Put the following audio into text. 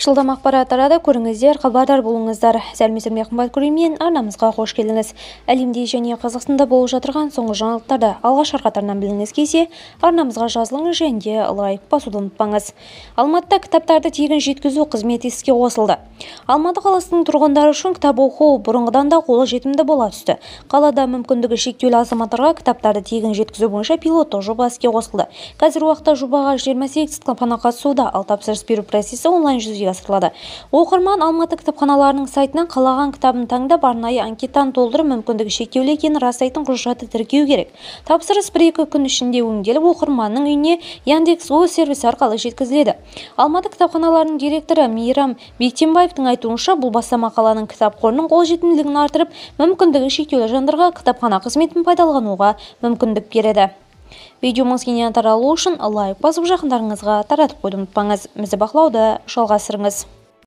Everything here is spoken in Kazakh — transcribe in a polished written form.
Жылдам ақпарат тарады, көріңіздер, хабардар болыңыздар. Сәлеметсіздер ме, қымбат көрермен, арнамызға қош келдіңіз. Әлемде және Қазақстанда болып жатырған соңғы жаңалықтарды алғаш қатарынан білгіңіз келсе, арнамызға жазылыңыз және де лайк басуды ұмытпаңыз. Алматыда кітаптарды тегін жеткізу қызметі іске қосылды. Алматы қаласының тұрғындары үшін кітап оқу бұрынғыдан да қолжетімді бола түсті. Қалада мүмкіндігі шектеулі азаматтарға кітаптарды тегін жеткізу бойынша пилоттық жоба іске қосылды. Қазіргі уақытта жобаға 28 кітапхана қатысуда, ал тапсырыс беру процесі онлайн жүзеге асырылады. Оқырман Алматы кітапханаларының сайтынан қалаған кітабын таңдап, арнайы анкетаны толтырып, мүмкіндігі шектеулі екенін растайтын құжатты тіркеу керек. Тапсырыс 1-2 күн ішінде өңделіп, оқырманның үйіне Яндекс.Го сервисі арқылы жеткізіледі. Алматы кітапханаларының директоры Мейрам Бектенбаевтың айтуынша, бұл бастама қаланың кітап қорының қолжетімділігін арттырып, мүмкіндігі шектеулі жандарға кітапхана қызметін пайдалануға мүмкіндік береді. Видеомыз кеңінен таралу үшін лайк басып, жақындарыңызға таратып қоюды ұмытпаңыз. Бізді бақылауды жалғастырыңыз.